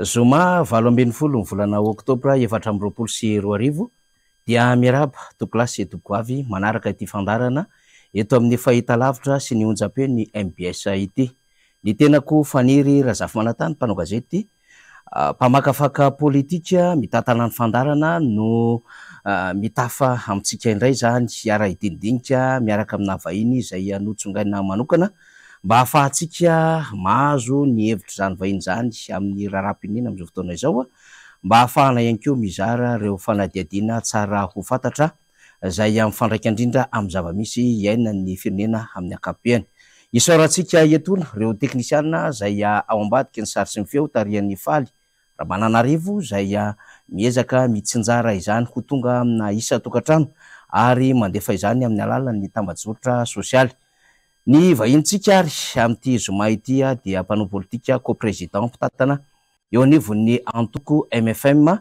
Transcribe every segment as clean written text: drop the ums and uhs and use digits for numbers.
Zoma 18 ny volana oktobra 2024 dia miarahaba tompokolahy sy tompokovavy manaraka ity fandaharana eto amin'ny fahitalavitra sy ny onjam-peo ny mbs ity. Ny tenako Faniry Razafimanantany mpanao gazety mpamakafaka politika mitantana ny fandaharana no mitafa amintsika indray izany hiara-hidinidinika miaraka amina vahiny izay notsongaina manokana mba hahafahantsika mahazo ny hevitr'izany vahiny izany amin'ny raharaham-pirenena amin'izao fotoana izao, mba hahafahana ihany koa mizara ireo fanadihadiana tsara ho fantatra izay mifandraika indrindra amin'ny zava-misy iainan'ny firenena amin'ny ankapobeny. Isaorantsika etoana ireo teknisiana izay ao ambadiky ny sary sy ny feo tarihan'i Faly Ramananarivo izay miezaka mitsinjara izany ho tonga amina isan-tokantrano ary mandefa izany amin'ny alalan'ny tambajotra sosialy. Ny vahinintsika ary amin'ity zoma ity dia mpanao politika co-président mpitantana eo anivon'ny antoko mfm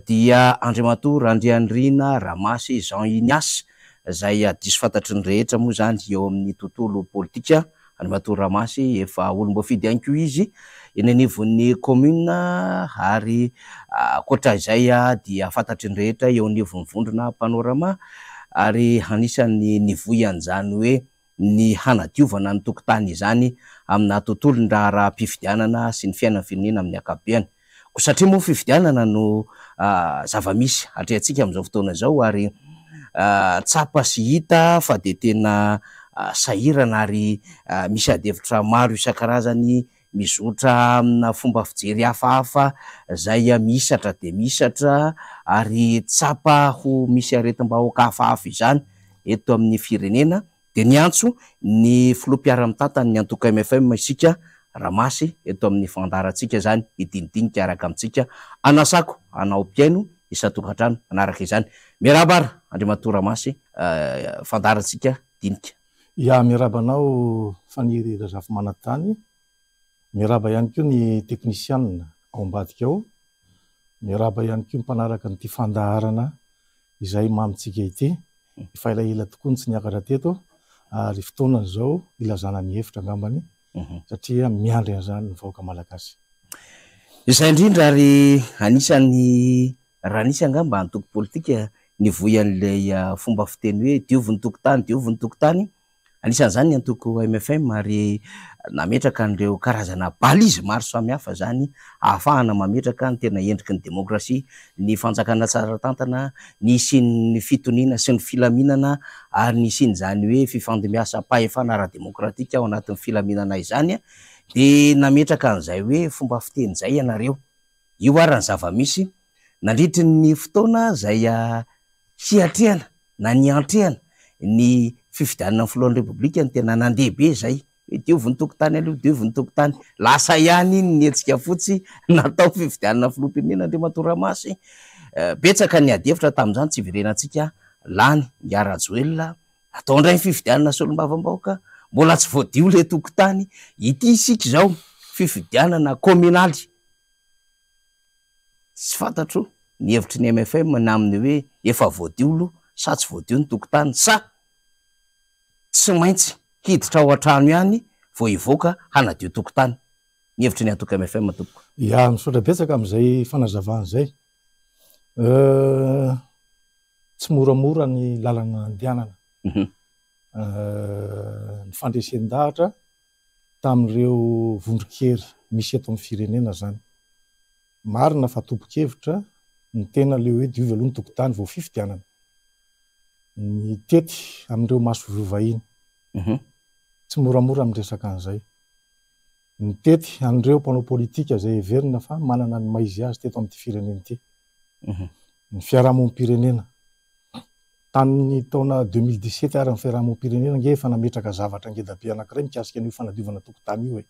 dia Andriamatoa Randrianirina Ramasy Jean Ignace izay diso fantatry ny rehetra moa izany eo amin'ny tontolo politika. Andriamatoa Ramasy efa olom-boafidy ihany koa izy eny anivon'ny commune ary ankoatra izay dia fantatry ny rehetra eo anivon'ny vondrona Panorama ary anisan'ny nivoy an'izany hoe ny hanadiovana ny tokotany izany amina tontolon'ny raharaham-pifidianana sy ny fiainan'ny firenena amin'ny ankapobeny. Koa satria moa fifidianana no zava-misy atrehantsika amin'izao fotoana izao ary tsapa sy hita fa dia tena sahirana ary misy adihevitra maro isan-karazany mizotra amina fomba fijery hafahafa izay mihisatra dia mihisatra ary tsapa ho misy aretim-bahoaka hafahafa izany eto amin'ny firenena dia niantso ny filoha mpiara-mitantana ny antoko mfm isika Ramasy eto amin'ny fandaharantsika izany hidinidinika araka amintsika anasako anao mpihaino isan-tokantrano manaraka izany. Miarahaba ary Andriamatoa Ramasy fandaharantsika dinika. Ya, miarahaba anao Faniry Razafimanantany, miarahaba ihany koa ny teknisianina ao ambadika ao, miarahaba ihany koa ny mpanaraka an'ity fandaharana izay mamintsika ity. Efa elaela tokoa no tsy niakatra teto ary fotoana izao ilazana ny hevitra angambany satria miandry an'izany ny vahoaka malagasy. Izay indrindra ary anisan'ny raha nisy angamba antoko politika nivoy an'ilay fomba fiteny hoe diovy ny tokontany, diovy ny tokontany, Anisan'izany ny antoko mfm ary nametraka an'ireo karazana balise maro samihafa izany ahafahana mametraka ny tena endriky ny demokrasia, ny fanjakana tsara tantana, ny hisian'ny fitoniana sy ny filaminana ary ny hisian'izany hoe fifandimbiasam-pahefana ara-demokratika ao anatin'ny filaminana izany dia nametraka an'izay hoe fomba fiteny izay ianareo. Io ary ny zava-misy nandritry ny fotoana izay hiatrehana na niantrehana ny fifidianana ny filohan'ny Repoblika no tena nandeha be izay, hoe diovy ny tokontany aloha, diovy ny tokontany. Lasa ihany iny ny hetsika fotsy natao fifidianana filoham-pirenena Andriamatoa Ramasy. Betsaka ny adihevitra tamin'izany, tsy hiverenantsika, lany Ingahy Rajoelina, atao indray ny fifidianana solombavambahoaka, mbola tsy voadio ilay tokontany. Ity isika izao, fifidianana kaominaly. Tsy fantatro ny hevitry ny mfm na amin'ny hoe efa voadio aloha sa tsy voadio ny tokontany sa tsy maintsy hiditra ao an-trano ihany vao hivoaka hanadio tokontany. Ny hevitry ny antoko mfm tompoko. Ya, misaotra betsaka amin'izay fanazavana izay. Tsy moramora ny lalana nandehanana. Ny fandresen-dahatra tamin'ireo vondron-kery misy eto amin'ny firenena izany. Marina fa tompon-kevitra ny tena ilay hoe diovy aloha ny tokontany vao fifidianana. Nitety amin'ireo masoivoho vahiny. Tsy moramora ny miresaka an'izay. Nitety an'ireo mpanao politika izay heverina fa manana ny maha izy azy teto amin'ity firenena ity. Ny fiarahamonim-pirenena. Tamin'ny taona 2017 ary ny fiarahamonim-pirenena ange efa nametraka zavatra ngeda be anankiray mikasika an'io fanadiovana tokontany io e.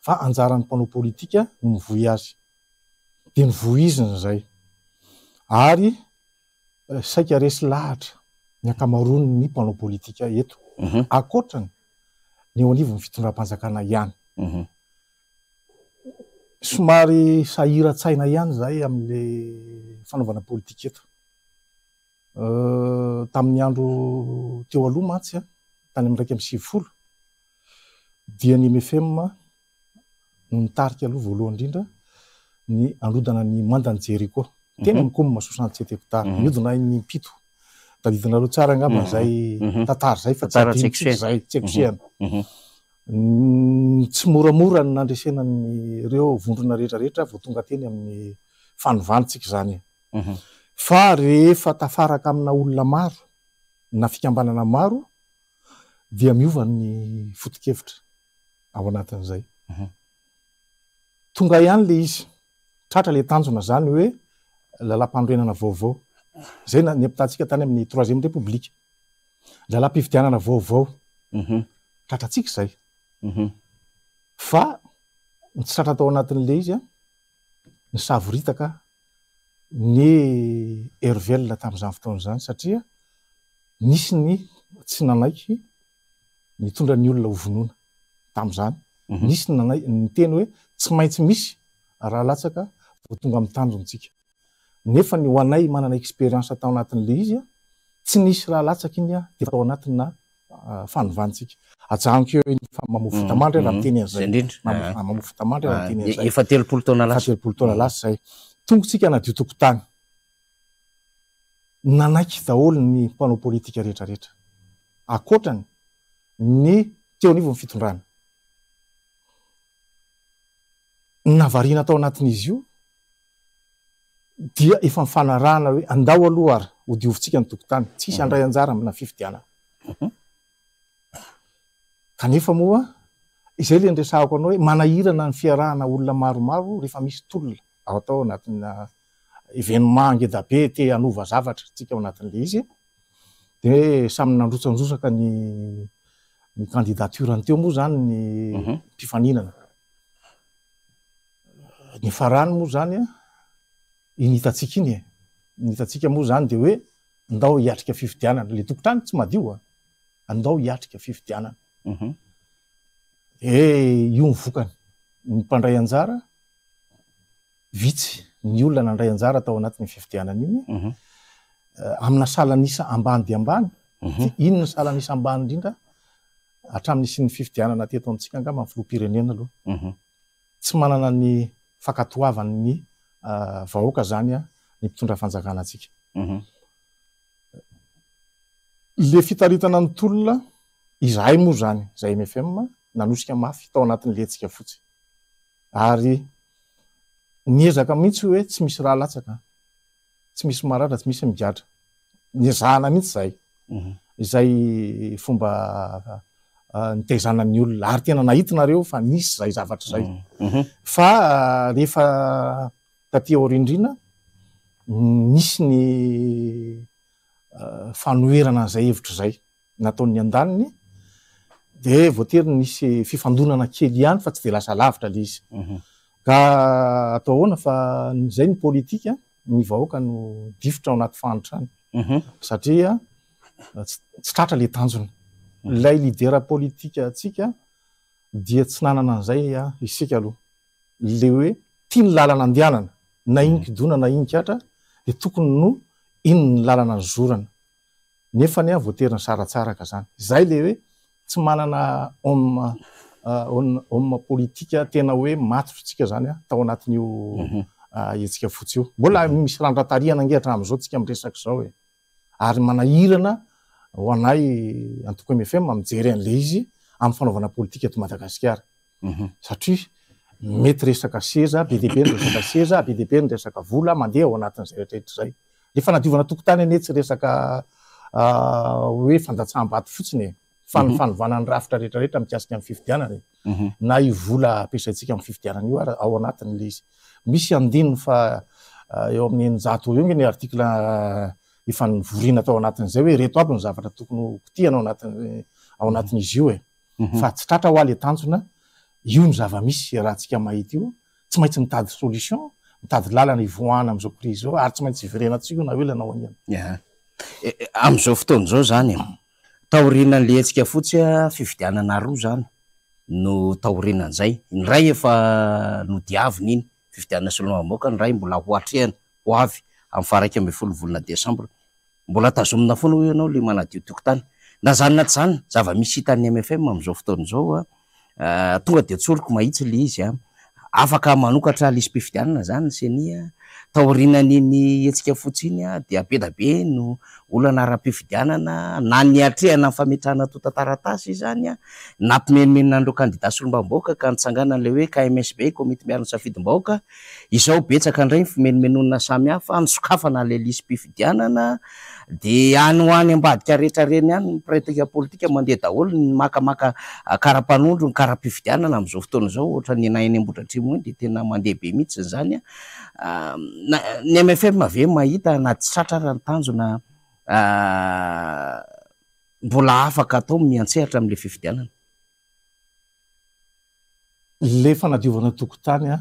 Fa anjaran'ny mpanao politika no mivoy azy. Dia novoizina izay. Ary saika resy lahatra ny ankamaroan'ny mpanao politika eto. Ankoatrany ny eo anivon'ny fitondram-panjakana ihany. Somary sahiran-tsaina ihany izahay amin'ilay fanaovana politika eto. Tamin'ny andro teo aloha mantsy, tany amin'ny 91, dia ny mfm no nitarika aloha voalohany indrindra Ny handrodana ny mandan'i Jeriko. Teny amin'ny coum 67 hectares. Nihodina im-pito. Tadidinareo tsara angamba izay tantara izay fa tsy adinontsika izay, tsy haiko kosehana. Tsy moramora ny nandresena an'ireo vondrona rehetra rehetra vao tonga teny amin'ny fanovantsika izany. Fa rehefa tafaraka amina olona maro na fikambanana maro dia miova ny foto-kevitra ao anatin'izay. Tonga ihany ilay izy, tratra ilay tanjona izany hoe lalàmpanorenana vaovao. Izay niampitahantsika tany amin'ny troisième république. Lalàm-pifidianana vaovao. Tratrantsika izay. Fa ny tsy tratra tao anatin'ilay izy, nisavoritaka ny hery velona tamin'izany fotoana izany satria nisy ny tsy nanaiky nitondra ny olona ho vonoina tamin'izany. Nisy ny nanaiky niteny hoe tsy maintsy misy raha latsaka vao tonga amin'ny tanjontsika. Nefa ny ho anay manana expérience tao anatin'ilay izy, tsy nisy raha latsaka iny dia tao anatina fanovantsika. Ajanoko eo iny fa mamoa fotamandry raha miteny an'izay. Mamoa fotamandry raha miteny an'izay. Efa 30 taona lasa. Efa 30 taona lasa izay. Tonga tsika hanadio tokotany. Nanaiky daholo ny mpanao politika rehetra rehetra. Ankoatrany ny teo anivon'ny fitondrana. Navarina tao anatin'izy io dia efa nifanarahana hoe andao aloha ary hodiovintsika ny tokotany, tsy hisy handray anjara amina fifidianana. Kanefa moa izay ilay niresahako anao hoe manahirana ny fiarahana olona maromaro rehefa misy tolona ao atao anatina événement ngeda be te hanova zavatra tsika ao anatin'ilay izy dia samy nandrotsandrotsaka ny ny candidature-ny teo moa izany ny mpifaninana. Ny farany moa izany iny hitantsika iny e. Ny hitantsika moa izany dia hoe andao hiatrika fifidianana. Ilay tokotany tsy madio a. Andao hiatrika fifidianana. Dia io ny vokany. Ny mpandray anjara vitsy ny olona nandray anjara tao anatin'iny fifidianana iny. Amina salan'isa ambany dia ambany. Iny ny salan'isa ambany indrindra hatramin'ny nisian'ny fifidianana teto amintsika angamba ny filoham-pirenena aloha. Tsy manana ny fankatoavan'ny vahoaka izany ny mpitondra fanjakana antsika. Ilay fitaritana ny tolona, izahay moa izany, izahay MFM, nanosika mafy tao anatin'ilay hetsika fotsy. Ary niezaka mihitsy hoe tsy misy rà latsaka, tsy misy maratra, tsy misy migadra. Niezahana mihitsy izahay. Izay fomba nitaizana ny olona. Ary tena nahita nareo fa nisy izay zavatra izay. Fa rehefa taty aoriandriana, nisy ny fanoherana an'izay hevitra izay nataon'ny andaniny, dia voatery nisy fifandonana kely ihany fa tsy dia lasa lavitra ilay izy. Ka atao ahoana fa izay ny politika, ny vahoaka no difotra ao anaty fahantrana satria tsy tratra ilay tanjona. Ilay leader politika antsika dia tsy nanana an'izay isika aloha. Ilay hoe tia ny lalana andehanana, na inon-kidona na inon-kihatra dia tokony no iny ny lalana nizorana. Nefa anie voatery nisaratsaraka izany. Izay ilay hoe tsy manana homme homme politique tena hoe matotra tsika izany tao anatin'io hetsika fotsy io. Mbola misy randran-tarihana ange hatramin'izao tsika miresaka izao e. Ary manahirana ho anay antoko MFM mijery an'ilay izy amin'ny fanaovana politika eto Madagasikara. Satria mety resaka seza, be dia be ny resaka seza, be dia be ny resaka vola mandeha ao anatin'izay rehetra rehetra izay. Ilay fanadiovana tokotany anie tsy resaka hoe fandatsaham-bato fotsiny e, fa ny fanovana ny rafitra rehetra rehetra mikasika ny fifidianana e. Na io vola ampiasaintsika amin'ny fifidianana io ary ao anatin'ilay izy. Misy andininy fa eo amin'ny 600 eo ange ny article efa nivoriana tao anatin'izay hoe ireto aby ny zavatra tokony ho kitihana ao anatin'ny ao anatin'izy io e. Fa tsy tratra hoa le tanjona, io ny zava-misy iarahantsika mahita io, tsy maintsy mitady solution, mitady lalana hivoahana amin'izao crise izao ary tsy maintsy hiverenantsika io na ela na ho aingana. Ya. Amin'izao fotoana izao izany, taorianan'ilay hetsika fotsy, fifidianana roa izany no taorianan'izay. Ny iray efa nodiavina iny, fifidianana solombavambahoaka, ny iray mbola ho atrehana, ho avy amin'ny faha 11 volana desambra. Mbola tazomina foana hoy ianao ilay manadio tokotany. Na izany na tsy izany, zava-misy hitan'ny MFM amin'izao fotoana izao, tonga dia tsoriko mahitsy ilay izy. Afaka manokatra lisi-pifidianana izany ny Ceni. Taorianan'iny hetsika fotsy iny dia be da be no olana ara-pifidianana na niatrehana ny fametrahana antontan-taratasy izany, nampimenomenona an'ireo kandida solombavambahoaka ka nitsanganan'ilay hoe KMSB, Komity Miaro ny Safidim-bahoaka. Izao betsaka indray ny fimenomenonana samihafa, nisokafana ilay lisi-pifidianana dia any ho any ambadika rehetra ireny any ny mpiray politika mandeha daholo ny makamaka kara-panondro, ny kara-pifidianana amin'izao fotoana izao ohatran'ny na eny Ambohidratrimo eny dia tena mandeha be mihitsy izany. Ny MFM ve mahita na tsy tratra ara ny tanjona mbola afaka atao miantsehatra amin'ilay fifidianana? Le fanadiovana tokotany a,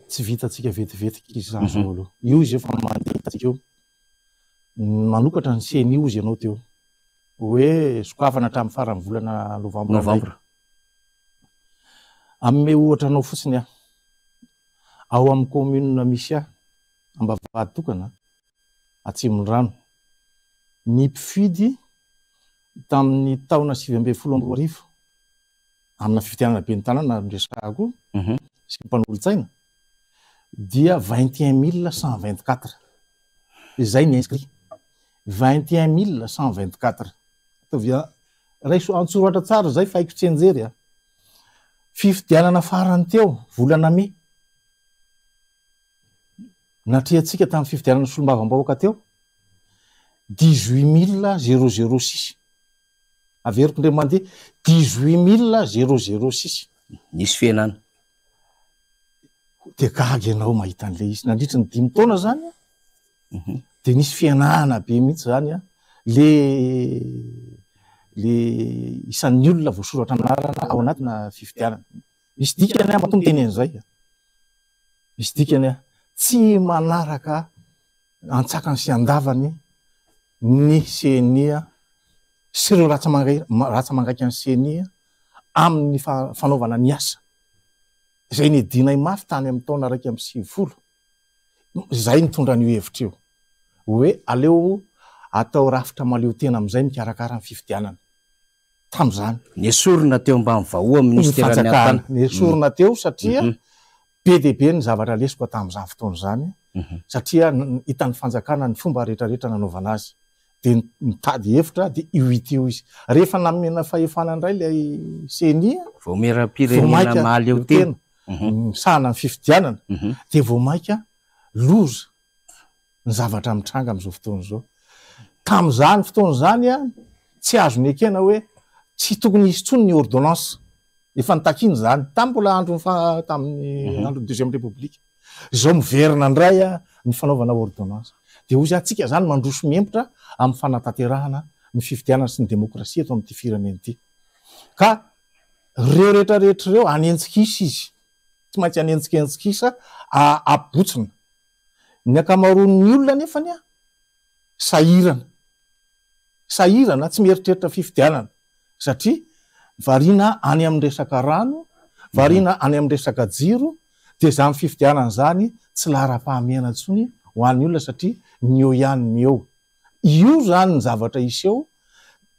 tsy vitantsika vetivety izany zao aloha. Io izy efa mandeha hitantsika io. Manokatra ny ceni hozy ianao teo. Hoe sokafana hatramin'ny faran'ny volana novambra indray. Novambra. Hanome ohatra anao fotsiny aho. Ao amin'ny commune misy ahy, Ambavahaditokana, Atsimondrano, ny mpifidy tamin'ny taona 2019, amina fifidianana ben'ny tanàna no resahako sy mpanolotsaina, dia 21124. Izay ny inscrit. 21124. Ataovy raiso an-tsoratra tsara izay fa haiko tsianjery a. Fifidianana farany teo, volana mey, natrehantsika tamin'ny fifidianana solombavambahoaka teo, 18006. Averiko indray mandeha, 18006. Nisy fihenana. Dia gaga ianao mahita an'ilay izy. Nandritry ny dimy taona izany, dia nisy fihenana be mihitsy izany an, le le isan'ny olona voasoratra anarana ao anatina fifidianana. Misy dikany aho matoa miteny an'izay. Misy dikany aho. Tsy manaraka antsakany sy andavany ny CENI sy ireo ratsa-mangaikan'ny CENI amin'ny fanaovana ny asa izay niadinay mafy tany amin'ny taona 91. Izay nitondra an'io hevitra io hoe aleo atao rafitra mahaleo tena amin'izay mikarakara ny fifidianana. Tamin'izany. Nesorina teo ambany vahoa ny minisiteran'ny fanjakana. Nesorina teo satria be dia be ny zavatra lesoka tamin'izany fotoana izany satria hitan'ny fanjakana ny fomba rehetrarehetra nanaovana azy. Dia nitady hevitra dia io hita io izy. Rehefa namena fahefana indray ilay CENI, Vaomieram-pirenena vao mainka mahaleo tena. Misahana ny fifidianana dia vao mainka loza ny zavatra mitranga amin'izao fotoana izao. Tamin'izany fotoana izany tsy azo nekena hoe tsy tokony hisy intsony ny ordonnance. Efa nitakiana izany tamin'ny mbola andron'ny faha, tamin'ny andron'ny deuxième république. Izao miverina indray ny fanaovana ordonnance. Dia hoy izy, antsika izany mandroso mihemotra amin'ny fanatanterahana ny fifidianana sy ny demokrasia eto amin'ity firenena ity. Ka Ireo rehetra rehetra ireo hanenjika isa izy. Tsy maintsy hanenjikenjika isa habotsina. Ny ankamaroan'ny olona anefany sahirana. Sahirana, tsy mieritreritra fifidianana. Satria variana any amin'ny resaka rano, variana any amin'ny resaka jiro, dia izany fifidianana izany tsy laharam-pahamehana intsony ho an'ny olona satria ny eo ihany ny eo. Io izany ny zavatra hiseho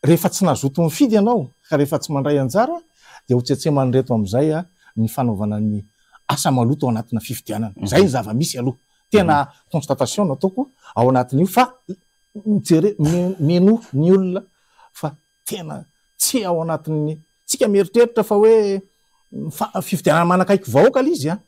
rehefa tsy nazoto nifidy ianao ka rehefa tsy mandray anjara dia ho tsetseman'ireto amin'izay ny fanaovana ny asa maloto ao anatina fifidianana. Izay ny zava-misy aloha. Tena constatation no ataoko ao anatin'io fa mijere, minoa ny olona fa tena tsy ao anatin'ny, tsika mieritreritra fa hoe fifidianana manakaiky vahoaka ilay izy an!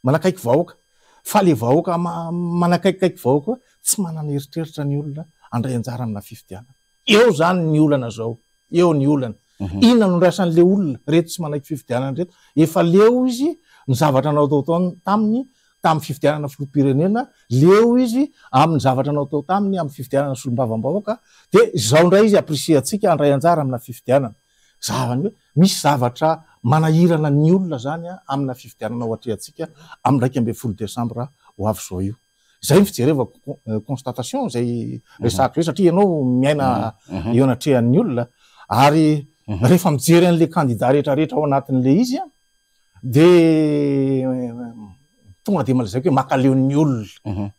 Manakaiky vahoaka. Fa le vahoaka manakaikikaiky vahoaka tsy manana eritreritra ny olona handray anjara amina fifidianana. Eo zany ny olana zao. Eo ny olana. Inona no andrasan'le olona reto tsy manaiky fifidianana reto? Efa leo izy ny zavatra nataotao taminy tamin'ny fifidianana filoham-pirenena, leo izy amin'ny zavatra natao taminy amin'ny fifidianana solombavambahoaka, dia izao indray izy apprécier-ntsika handray anjara amina fifidianana. Zavany hoe misy zavatra manahirana ny olona zany amina fifidianana ho atrehantsika amin'ny 11 desambra ho avy izao io. Izay ny fijerevako constatation izay resahako izay satria ianao miaina eo anatrehan'ny olona ary rehefa mijery an'ilay kandida rehetrarehetra ao anatin'ilay izy dia tonga dia lazaiko hoe makaleo ny olona.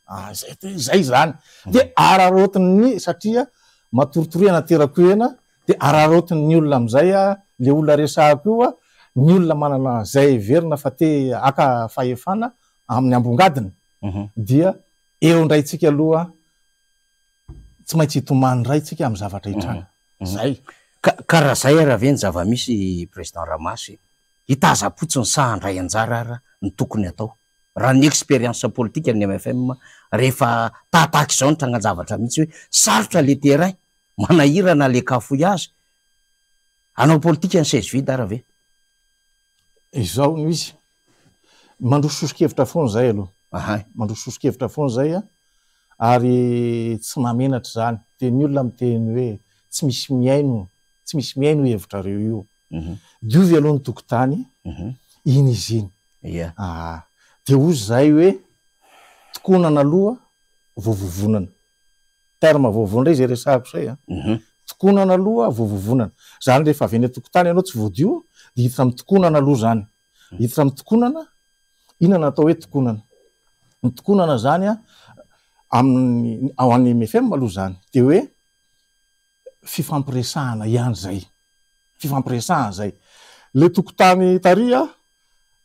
Ah, izay, izay izany. Dia araraotin'ny satria matoritoriana terako hena Dia araraotin'ny olona amin'izay le olona resahako io Ny olona manana izay heverina fa te haka fahefana amin'ny ambongadiny dia eo indray tsika aloha tsy maintsy hitomany indray tsika amin'ny zavatra hitranga. Zay. Ka ka raha zay ara ve ny zava-misy Président Ramasy, hitazam-potsiny sa handray anjara ara ny tokony atao? Raha ny expérience politique ny mfm rehefa tahatahaka izao ny trangan-javatra mihitsy hoe sarotra le terrain, manahirana le cafouillage, hanao politika ny chaise vide ara ve? Izao no izy, mandroso soso-kevitra foana izay aloha, Ahay. mandroso soso-kevitra foana izay an, ary tsy mahamenatra izany, dia ny olona miteny hoe tsy misy mihaino, tsy misy mihaino io hevitrareo io. Diovy aloha ny tokotany, iny izy iny. Ia. Aa. Dia hozy izahay hoe tokonana aloha vao vovonana. Terme vaovao indray izay resahako izay an. Tokonana aloha vao vovonana. Izany rehefa avy eny an-tokotany ianao tsy voadio dia hiditra amin'ny tokonana aloha izany. Hiditra amin'ny tokonana, inona no atao hoe tokonana? Ny tokonana izany an, amin'ny, ao an'ny MFM aloha izany dia hoe fifampiresahana ihany izay. Fifampiresahana izay. Ilay tokotany tary an,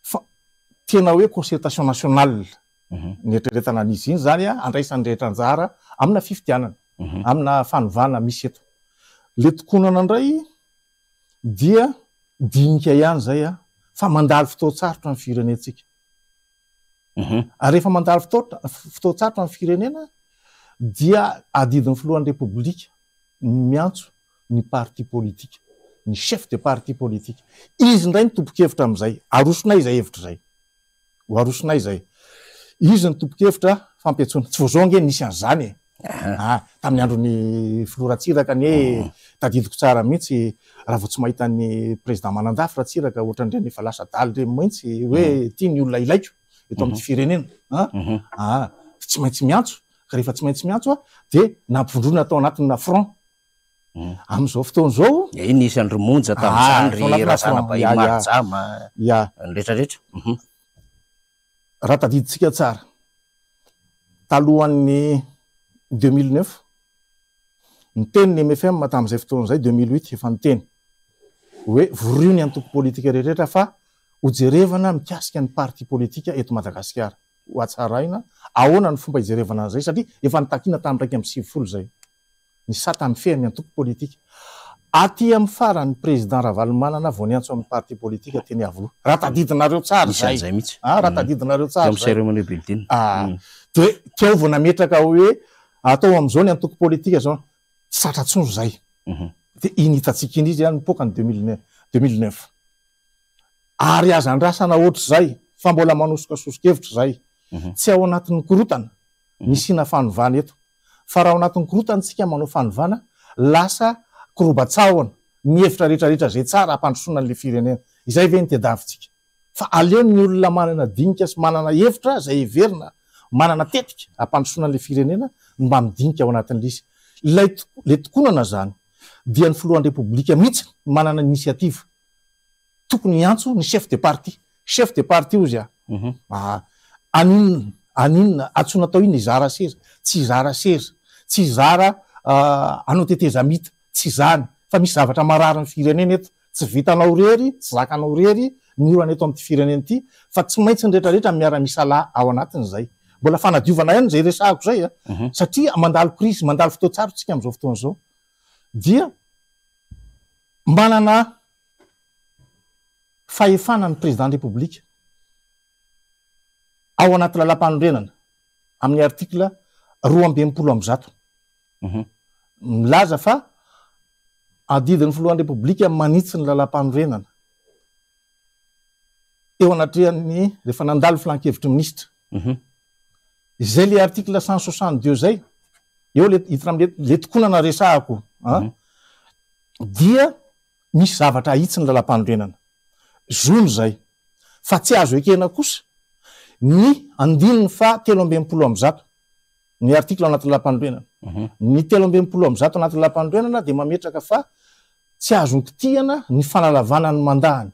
fa tena hoe concertation nationale. Ny eritreretana an'izy iny izany an, andraisan'ny rehetra anjara amina fifidianana, amina fanovana misy eto. Ilay tokonana indray dia dinika ihany izay an, fa mandalo fotoan-tsarotra ny firenentsika. Ary rehefa mandalo fotoan-tsarotra ny firenena dia adidin'ny filohan'ny Repoblika ny miantso ny parti politika, ny chef de parti politique. Izy indray no tompon-kevitra amin'izay. Arosonay izay hevitra izay. Ho arosonay izay. Izy no tompon-kevitra fampiantsoana. Tsy vao izao ange nisy an'izany e. Ah, tamin'ny andron'ny filoha Ratsiraka anie tadidiko tsara mihitsy raha vao tsy mahita ny président Manandafy Ratsiraka ohatran'ireny efa lasa adala ireny mihitsy hoe ity ny olona ilaiko eto amin'ity firenena. Ah, ah, tsy maintsy miantso. Ka rehefa tsy maintsy miantso dia nampivondrona tao anatina front. Amin'izao fotoana izao. Iny nisy an-dry Monja tamin'izany, ry Razanabahiny Marijama, ny rehetra rehetra. Raha tadidintsika tsara, talohan'ny 2009, niteny ny MFM tamin'izay fotoana izay, 2008, efa niteny hoe vorio ny antoko politika rehetra fa hojerevana mikasika ny parti politika eto Madagasikara. Ho hatsaraina, ahoana ny fomba hijerevana an'izay satria efa nitakiana tamin'ny 91 izay. Ny sata mifehy ny antoko politika. Aty amin'ny farany Président Ravalomanana vao niantso amin'ny parti politika teny Iavoloha. Raha tadidinareo tsara izay. Nisy an'izay mihitsy. Ah, raha tadidinareo tsara izay. Teo amin'ny cérémonie building. Ah, dia teo vao nametraka hoe atao amin'izao ny antoko politika izao. Tsy tratra intsony izay. Dia iny hitantsika iny izy nipoaka ny 2009. Ary aza andrasana ohatr'izay fa mbola manosoka soso-kevitra izay. Tsy ao anatin'ny korotana ny hisiana fanovana eto. Fa raha ao anatin'ny korotana tsika manao fanovana, lasa koroban-tsahona ny hevitra rehetra rehetra izay tsara hampandrosoana an'ilay firenena. Izay ve no tediavintsika? Fa aleo ny olona manana dinika sy manana hevitra izay heverina manana tetika hampandrosoana an'ilay firenena no mba midinika ao anatin'ilay izy. Ilay ilay tokonana izany dia ny filohan'ny Repoblika mihitsy no manana initiative. Tokony hiantso ny chef de parti. Chef de parti hozy aho. Ah, aninona, aninona, antsoina atao inona hizara seza? Tsy hizara seza, tsy hizara hanao tetezamita, tsy izany. Fa misy zavatra marary ny firenena eto. Tsy vitanao irery, tsy zakanao irery ny olana eto amin'ity firenena ity, fa tsy maintsy ny rehetra rehetra miara-misalahy ao anatin'izay. Mbola fanadiovana ihany izay resahako izay a, satria mandalo crise, mandalo fotoan-tsarotra isika amin'izao fotoana izao. Dia manana fahefana ny Président République ao anaty lalàmpanorenana amin'ny article 162 milaza fa adidin'ny filohan'ny Repoblika manitsy ny lalàmpanorenana eo anatrehan'ny rehefa nandalo filan-kevitry ny minisitra. Izay le article 162 izay, eo le hiditra amle le tokonana resahako an, dia misy zavatra ahitsy ny lalàmpanorenana. Zony izay. Fa tsy azo ekena kosa ny andininy faha 163, ny article ao anatin'ny lalàmpanorenana. Ny 163 anatin'ny lalàmpanorenana dia mametraka fa tsy azo kitihana ny fanalavana ny mandahany.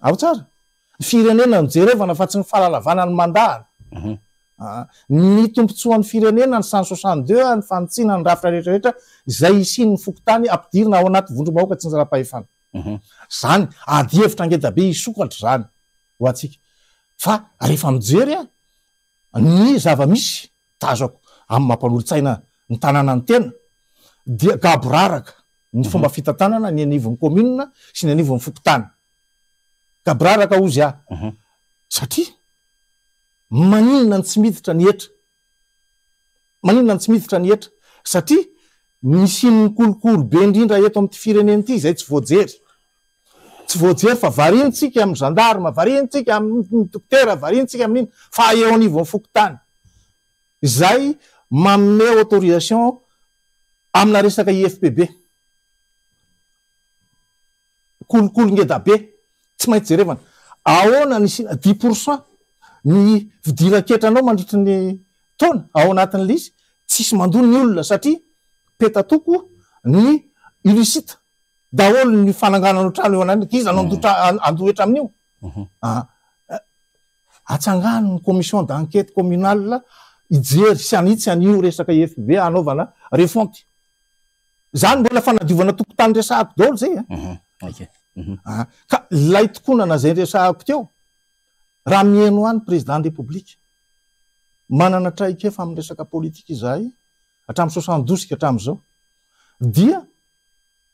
Ao tsara? Ny firenena no jerevana fa tsy ny fanalavana ny mandahany. Ny tombontsoan'ny firenena ny 162 ny fanitsiana ny rafitra rehetra rehetra izay hisian'ny fokontany ampidirina ao anaty vondrom-bahoaka tsinjaram-pahefana. Zany ady hevitra ngeda be hisokatra zany ho antsika. Fa rehefa mijery aho ny zava-misy tazako amin'ny maha mpanolotsaina ny tanàna ny tena dia gaboraraka ny fomba fitantanana ny anivon'ny commune sy ny anivon'ny fokontany. Gaboraraka hozy aho satria maninona no tsy miditra ny hetra? Maninona no tsy miditra ny hetra? Satria nisian'ny kolikoly be indrindra eto amin'ity firenena ity izay tsy voajery. Tsy voajery fa variantsika amin'ny gendarme, variantsika amin'ny dokotera, variantsika amin'iny fa eo anivon'ny fokontany izay manome autorisation amina resaka IFPB. Kolikoly ngeda be, tsy maintsy jerevana. Ahoana ny hisiana dix pour cent ny fidiran-ketranao mandritry ny taona ao anatin'ilay izy, tsisy mandoa ny olona satria petatoko ny illicite daholo ny fanangananao trano eo ananany, iza no handoa hetra amin'io? Atsangano ny commission d'enquête communale hijery sy hanitsy an'io resaka IFB hanaovana refonte. Zany mbola fanadiovana tokotany resahako daholo zay a. Ah, ka ilay tokonana zay resahako teo, raha miheno ahy ny président ny République, manana traikefa amin'ny resaka politika izahay hatramin'ny 72 ka hatramin'izao, dia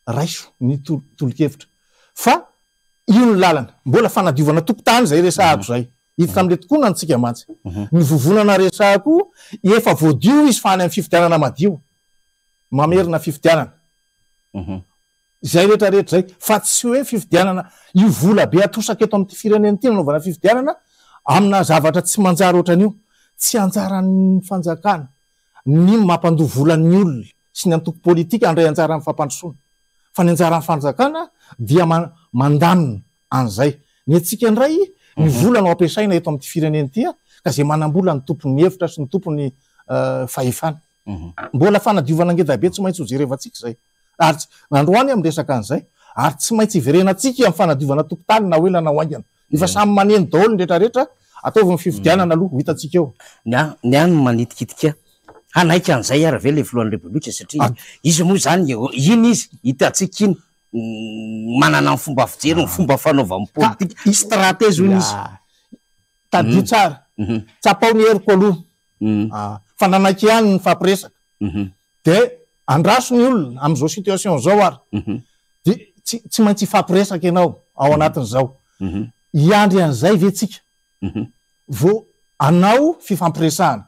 raiso ny tolo-kevitra fa io ny lalana. Mbola fanadiovana tokotany zay resahako zay. Hiditra amin'ilay tokonana tsika mantsy. Ny vovonana resahako efa voadio izy fa any amin'ny fifidianana madio. Mamerina fifidianana. Izay rehetra rehetra izay fa tsy hoe fifidianana io vola be atosaka eto amin'ity firenena ity nanaovana fifidianana amina zavatra tsy manjary ohatran'io. Tsy anjaran'ny fanjakana ny mampandoa vola ny olona sy ny antoko politika handray anjara amin'ny fampandrosoana. Fa ny anjaran'ny fanjakana dia mandamina an'izay. Ny antsika indray, ny vola no ampiasaina eto amin'ity firenena ity ka izay manam-bola no tompon'ny hevitra sy ny tompon'ny fahefana. Mbola fanadiovana ngeda be tsy maintsy ho jerevantsika izay. Ary tsy, androany aho miresaka an'izay, ary tsy maintsy hiverenantsika amin'ny fanadiovana tokontany na ho ela na ho haingana. Efa samy maneno daholo ny retraretra, ataovy ny fifidianana aloha, ho hitantsika eo. Ny ahy, ny ahy no manitikitika hanaiky an'izay ary ve ilay filohan'ny Repoblika satria izy moa izany, iny izy, hitantsika iny, manana ny fomba fijeriny, ny fomba fanaovany politika, stratège hono izy. Tadidio tsara, tsapao ny heriko aloha, fa nanaiky ihany ny nifampiresaka, dia andraso ny olona amin'izao situation izao ary, dia tsy tsy maintsy hifampiresaka ianao ao anatin'izao. Hiandry an'izay ve tsika vao hanao fifampiresahana?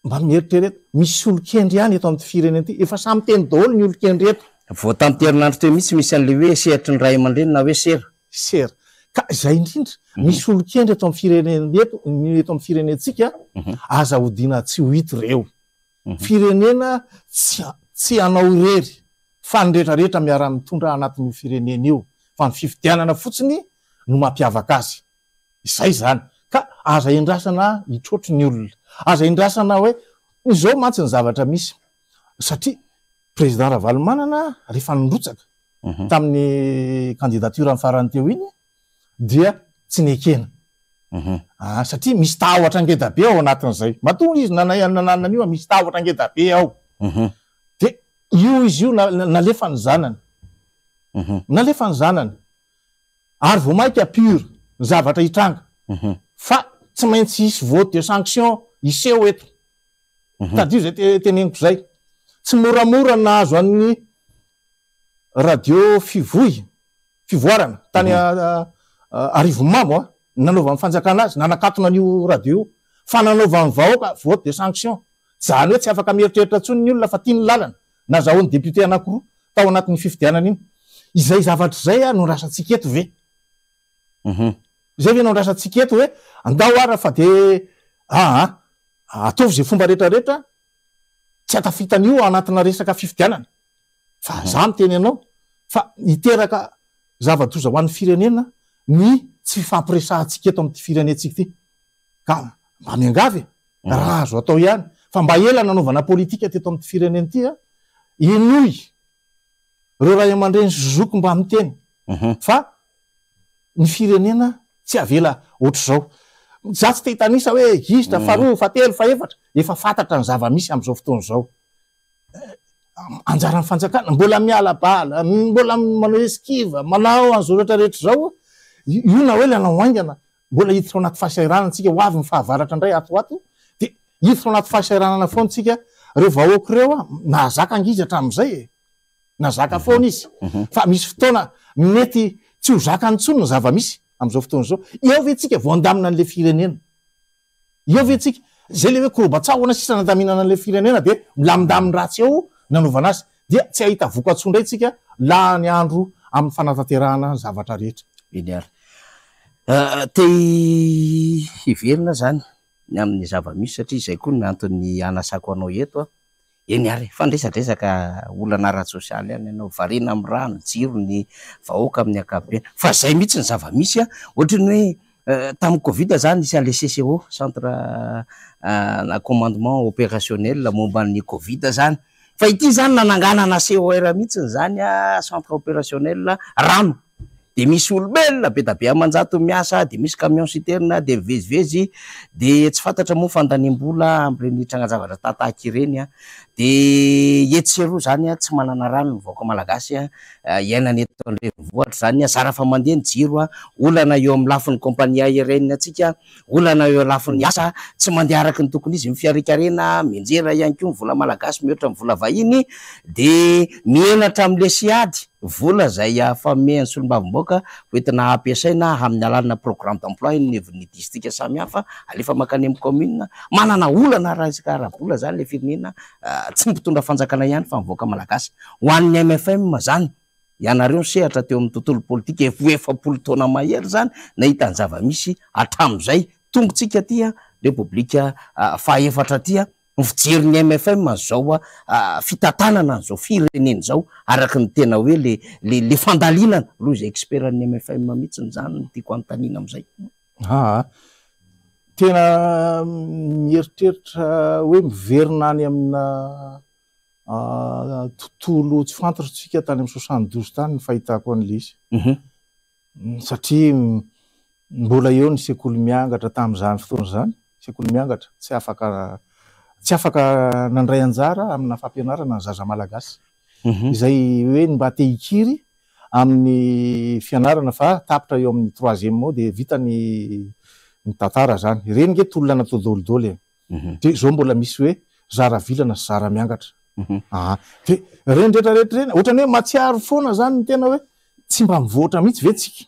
Mba mieritrereta, misy olon-kendry ihany eto amin'ity firenena ity, efa samy miteny daholo ny olon-kendry eto. Vao tamin'ity herinandro teo mihitsy misy an'ilay hoe sehatry ny ray aman-dreny na hoe sera. Sera. Ka izay indrindra, misy olon-kendry eto amin'ny firenena eto, eto amin'ny firenentsika, aza odiana tsy ho hita ireo. Firenena tsy tsy anao irery fa ny rehetra rehetra miara-mitondra anatin'io firenena io, fa ny fifidianana fotsiny no mampiavaka azy. Izay izany. Ka aza endrasana hitrotro ny olona. Aza endrasana hoe, izao mantsy ny zavatra misy. Satria Président Ravalomanana rehefa nirotsaka tamin'ny candidature-ny farany teo iny dia tsy nekena. Satria misy tahotra ngeda be ao anatin'izay. Matoa izy nanana an'io, misy tahotra ngeda be ao. Dia io izy io nalefa ny zanany. Nalefa ny zanany. Ary vao mainka pire ny zavatra hitranga. Fa tsy maintsy hisy vote de sanction hiseho eto. Tadidio izay teneniko izay. Tsy moramora ny nahazo an'ny radio Fivoy, Fivoarana, tany Arivonimamo, ny nanaovan'ny fanjakana azy, nanakatona an'io radio io. Fa nanaovan'ny vahoaka vote de sanction. Izany hoe tsy afaka mieritreritra intsony ny olona fa tia ny lalana. Nazahoan'ny député anankiroa tao anatin'iny fifidianana iny. Izay zavatra izay no andrasantsika eto ve? Izay ve no andrasantsika eto hoe andao ara fa dia aa ataovy izay fomba rehetra rehetra tsy hatafita an'io ao anatina resaka fifidianana. Fa za miteny anao fa hiteraka zava-doza ho an'ny firenena ny tsy fifampiresahantsika eto amin'ity firenentsika ity. Ka mba miangavy e, raha azo atao ihany, fa mba ela nanaovana politika teto amin'ity firenena ity a, henoy ireo ray aman-dreny sy zoky mba miteny fa ny firenena tsy avela ohatr'izao. Za tsy te hitanisa hoe gisitra faharoa, fahatelo, fahefatra, efa fantatra ny zava-misy amin'izao fotoana izao. Anjaran'ny fanjakana, mbola miala bala, mbola manao esquive, manao an'izao rehetra rehetra izao, io na hoe ilay hanao haingana, mbola hiditra ao anaty fahasahiranana tsika, ho avy ny fahavaratra indray ato ho ato, dia hiditra ao anaty fahasahiranana foana tsika, ireo vahoaka ireo nahazaka ange izy hatramin'izay e, nahazaka foana izy, fa misy fotoana mety tsy ho zakany intsony ny zava-misy amin'izao fotoana izao, eo ve tsika vao handamina an'ilay firenena? Eo ve tsika? Zay le hoe koroban-tsahona sisa nandaminana an'ilay firenena dia milamindamin-dratsy eo nanaovana azy. Dia tsy hahita vokatsoa indray tsika lany andro amin'ny fanatanterahana ny zavatra rehetra. Eny ary. Te hiverina zany ny amin'ny zava-misy satria izay koa ny antony hanasako anao eto an. Eny ary, fa niresadresaka olana ara-tsosialy ihany ianao, variana amin'ny rano, jiro ny vahoaka amin'ny ankapobeny. Fa izay mihitsy ny zava-misy an, ohatry ny hoe tamin'ny covid izany nisy an'ilay CCO, centre na commandement opérationnel momba ny covid izany. Fa ity izany nananganana COR mihitsy izany an, centre opérationnel rano. Dia misy olombelona be da be aman-jatony miasa, dia misy camion citerne, dia mivezivezy, dia tsy fantatra moa fandaniam-bola amin'ireny trangan-javatra tahatahaka ireny an. Dia etsy sy eroa izany an, tsy manana rano ny vahoaka malagasy an, iainana eto an-drenivohitra izany an, zara fa mandeha ny jiro an, olana eo amin'ny lafiny compagnie aérienne antsika, olana eo lafiny asa, tsy mandeha araka ny tokony izy ny fiarikarena, mianjera ihany koa ny vola malagasy mihoatra ny vola vahiny, dia mihena hatramin'ilay siady. Vola izay afamehan'ny solombavambahoaka ho entina hampiasaina amin'ny alalana programme d'emploi eny anivon'ny distrika samihafa, alefa mankany amin'ny commune. Manana olana ara-resaka ara-bola izany ilay firenena, tsy ny mpitondra fanjakana ihany fa ny vahoaka malagasy. Ho an'ny mfm izany, ianareo nisehatra teo amin'ny tontolo politika efa ho 40 taona mahery izany, nahita ny zava-misy hatramin'izay tongotsika aty Repoblika fahaefatra aty. Ny fijerin'ny mfm an'izao fitantanana an'izao firenena izao araka ny tena hoe le le le fandalinana aloha izay expert an'ny mfm mihitsy izany no tiako hanontaniana amin'izay. Aa tena mieritreritra hoe miverina any amina tontolo tsy fantatr'tsika tany amin'ny 72 tany ny fahitako an'ilay izy. Satria mbola eo ny sekoly miangatra tamin'izany fotoana izany, sekoly miangatra tsy afaka tsy afaka nandray anjara amina fampianarana ny zaza malagasy. Izay hoe ny mba te hikiry amin'ny fianarana fa tapitra eo amin'ny troisième eo dia vita ny ny tantara izany. Ireny nge tolona natao daholo e. Dia izao mbola misy hoe zara vilana sy zara miangatra. Aa. Dia ireny rehetra rehetra ireny, ohatran'ny hoe mahatsiaro foana izany ny tena hoe tsy mba mivoatra mihitsy ve tsika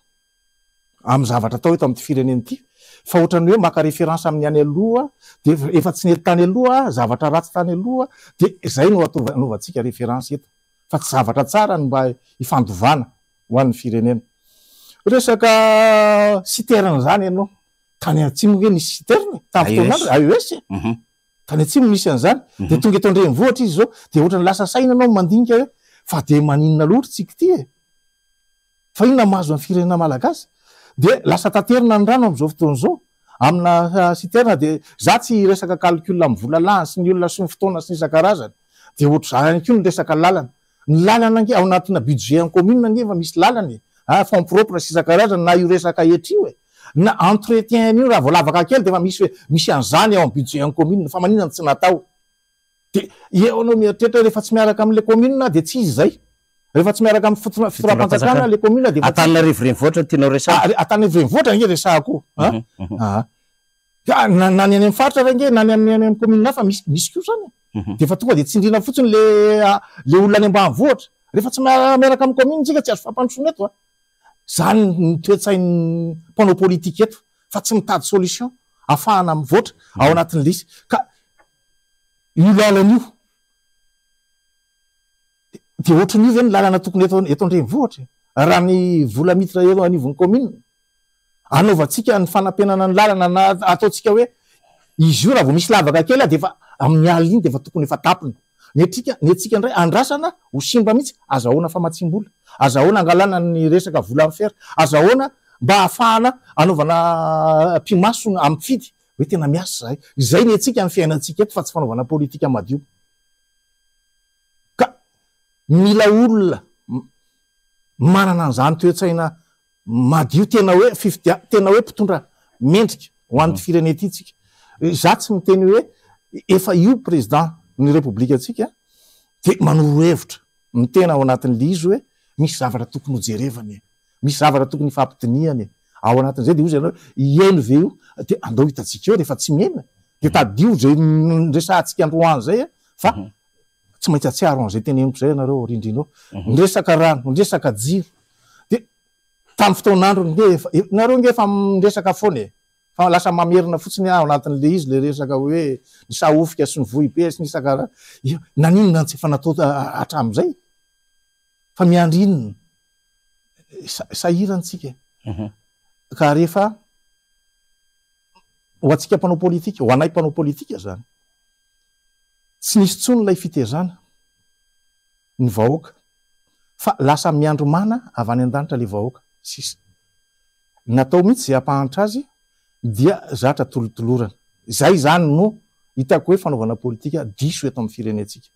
amin'ny zavatra atao eto amin'ity firenena ity fa ohatran'ny hoe maka référence amin'ny any aloha dia efa tsy nety tany aloha, zavatra ratsy tany aloha dia izay no atao anaovantsika référence eto fa tsy zavatra tsara no mba ifandovana ho an'ny firenena. Resaka citerne izany ianao, tany atsimo nge nisy citerne e, tamin'ny fotoan'andro, AES e. Tany atsimo nisy an'izany, dia tonga eto an-drenivohitra izy izao, dia ohatran'ny lasa saina ianao mandinika hoe fa dia maninona loatra tsika ity e? Fa inona mahazo an'ny firenena malagasy? Dia lasa taterina ny rano amin'izao fotoana izao, amina citerne, dia za tsy hiresaka calcul amin'ny vola lany sy ny olona sy ny fotoana sy ny isan-karazany, dia ohatr'izany ihany koa ny resaka lalana. Ny lalana ange ao anatina budget en commune ange efa misy lalana e, ah fonds propre sy isan-karazany na io resaka hetra io e, na entretien an'io raha vao lavaka kely dia efa misy hoe misy an'izany ao amin'ny budget en commune fa maninona no tsy natao? Dia eo anao mieritreritra hoe rehefa tsy miaraka amin'ilay commune dia tsy izy izay, rehefa tsy miaraka amin'ny fitondram-panjakana ilay commune dia efa tsy izy. Antananarivo renivohitra no tianao resahana? Antananarivo renivohitra ange resahako an! Ka na na ny any amin'ny faritra ary ange na ny amin'ny any amin'ny commune hafa misy misy koa zany e. Dia efa tonga dia tsindriana fotsiny le le olona any ambanivohitra. Rehefa tsy miaraka amin'ny commune tsika tsy azo fampandrosoana eto a. Zany ny toe-tsain'ny mpanao politika eto fa tsy mitady solution ahafahana mivoatra ao anatin'ilay izy. Ka io lalana io dia ohatran'io ve ny lalana tokony eto eto an-drenivohitra e? Raha ny vola miditra eo anivon'ny commune anaovantsika ny fanampenana ny lalana na ataontsika hoe izy io raha vao misy lavaka kely dia efa amin'ny alina iny dia efa tokony efa tapina. Ny antsika ny antsika indray andrasana ho simba mihitsy, azahoana famatsiam-bola, azahoana angalana ny resaka vola amin'ny fer, azahoana mba ahafahana anaovana pimaso amin'ny fidy hoe tena miasa izahay. Izay ny antsika ny fiainantsika eto fa tsy fanaovana politika madio. Ka mila olona manana an'izany toe-tsaina madio tena hoe fifidia tena hoe mpitondra mendrika ho an'ity firenena ity tsika. Za tsy miteny hoe efa io président ny repoblika tsika. Dia manoro hevitra ny tena ao anatin'ilay izy hoe misy zavatra tokony hojerevana e, misy zavatra tokony hifampidinihana e. Ao anatin'izay dia hoy izy ianao hoe hihaino ve io? Dia andao hitantsika eo rehefa tsy mihaino e. Dia tadidio izay niresahantsika androany izay fa tsy maintsy hatsiaro an'izay teneniko izay ianareo aoriandriana eo. Ny resaka rano, ny resaka jiro. Dia tamin'ny fotoan'androny nge efa, nareo nge efa miresaka foana e. Fa lasa mamerina fotsiny ao anatin'ilay izy ilay resaka hoe ny sahofika sy ny vohibe sy ny isan-karazany. Naninona no tsy efa natao hatramin'izay? Fa miandry inona? Sahirana isika e. Ka rehefa ho antsika mpanao politika, ho anay mpanao politika izany, tsy nisy intsony ilay fitezana ny vahoaka fa lasa miandry mana avy any an-danitra ilay vahoaka sisa. Natao mihitsy izay hampahantra azy dia zatra tolotolorana. Izay izany no hitako hoe fanaovana politika diso eto amin'ny firenentsika.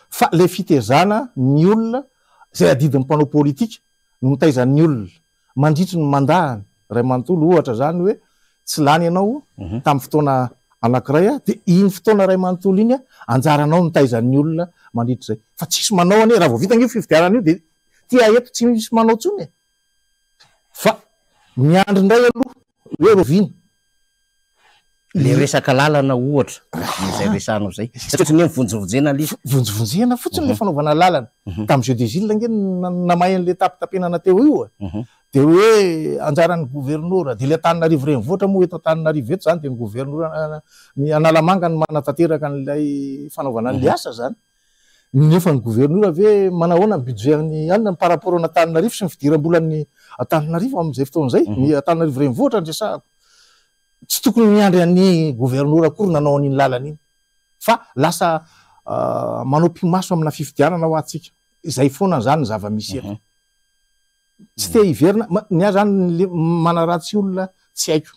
Fa ilay fitezana ny olona izay adidin'ny mpanao politika no mitaiza ny olona mandritry ny mandat-ny iray manontolo, ohatra izany hoe tsy lany ianao tamin'ny fotoana anankiray dia iny fotoana iray manontolo iny anjaranao mitaiza ny olona mandritra izay. Fa tsisy manao anie, raha vao vita ange io fifidianana io dia tia eto tsy misy manao intsony e. Fa miandry indray aloha hoe rahoviana. Le resaka lalana ohatra, izay resahanao izay. Satria ohatran'ny hoe mivonjivonjena ilay izy. Vonjivonjena fotsiny ilay fanaovana lalana. Tamin'ny jeu des îles ange no namay an'ilay tapitapenana teo io e. Dia hoe anjaran'ny governora, dia ilay Antananarivo renivohitra moa eto Antananarivo eto izany dia ny governora ny Analamanga no manatanteraka an'ilay fanaovana an'ilay asa izany. Nefa ny governora ve manahoana ny budget an'ny anona par rapport an'Antananarivo sy ny fidiram-bolan'ny Antananarivo amin'izay fotoana izay? Ny Antananarivo renivohitra no resahako. Tsy tokony miandry an'ny governora akory nanao an'iny lalana iny fa lasa manao pimaso amina fifidianana hoa tsika. Izay foana izany ny zava-misy eto. Tsy te hiverina, ny ahy zany le manaratsy olona tsy haiko,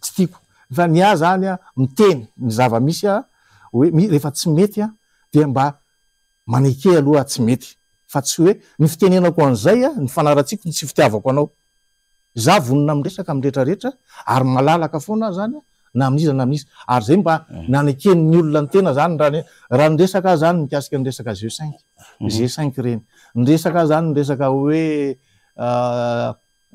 tsy tiako. Fa ny ahy zany a, miteny ny zava-misy aho hoe rehefa tsy mety a, dia mba maneke aloha tsy mety. Fa tsy hoe ny fitenenako an'izay a, ny fanaratsiako ny tsy fitiavako anao. Za vonona miresaka amin'ny retraretra ary malalaka foana aho zany na amin'iza na amin'iza. Ary zay mba naneken'ny olona ny tena zany raha raha niresaka aho zany mikasika ny resaka G cinq, G cinq ireny. Niresaka aho zany niresaka hoe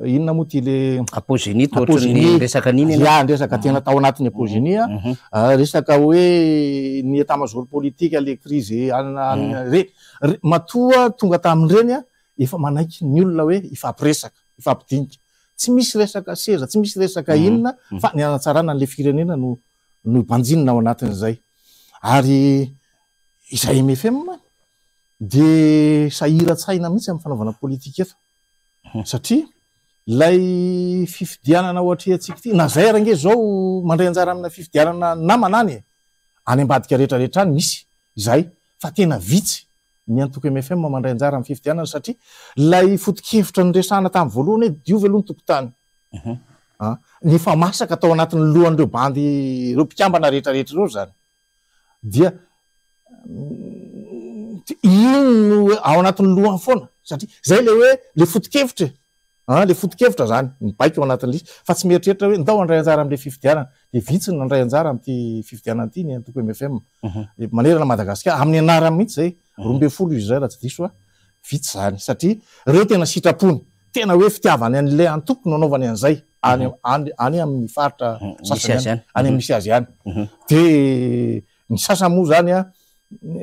inona moa ty le Apogenie toa ohatran'ny Apogenie. niresaka an'iny ianao. Ya, niresaka tena tao anatin'ny Apogenie aho. Resaka hoe ny état major politique le crise any any re matoa tonga tamin'ireny aho efa manaiky ny olona hoe hifampiresaka, hifampidinika. Tsy misy resaka seza, tsy misy resaka inona fa ny hanatsarana an'ilay firenena no no banjinina ao anatin'izay. Ary izay MFM dia sahiran-tsaina mihitsy amin'ny fanaovana politika eto. Satria ilay fifidianana ho atrehantsika ity, na izay ary ange izao mandray anjara amina fifidianana namana any e, any ambadika rehetrarehetra any misy izay fa tena vitsy ny antoko mfm mandray anjara amin'ny fifidianana satria ilay foto-kevitra niresahana tamin'ny voalohany hoe diovy aloha ny tokontany. Ny efa masaka tao anatin'ny lohan'ireo bandy ireo mpikambana rehetrarehetra ireo izany dia iny no ao anatin'ny lohany foana satria izay ilay hoe ilay foto-kevitra e. An, le foto-kevitra zany, mibaiko ao anatin'ny lisitra, fa tsy mieritreritra hoe ndao handray anjara amin'ilay fifidianana. Dia vitsy ny nandray anjara amin'ity fifidianana ity ny antoko mfm. Manerana Madagasikara, amin'ny anarany mihitsy izay, 12 izy izay raha tsy diso aho, vitsy izany. Satria ireo tena sitrapony, tena hoe fitiavany an'ilay antoko no anaovany an'izay, any any any amin'ny faritra sasany any, any amin'ny misy azy any. Dia ny sasany moa izany an,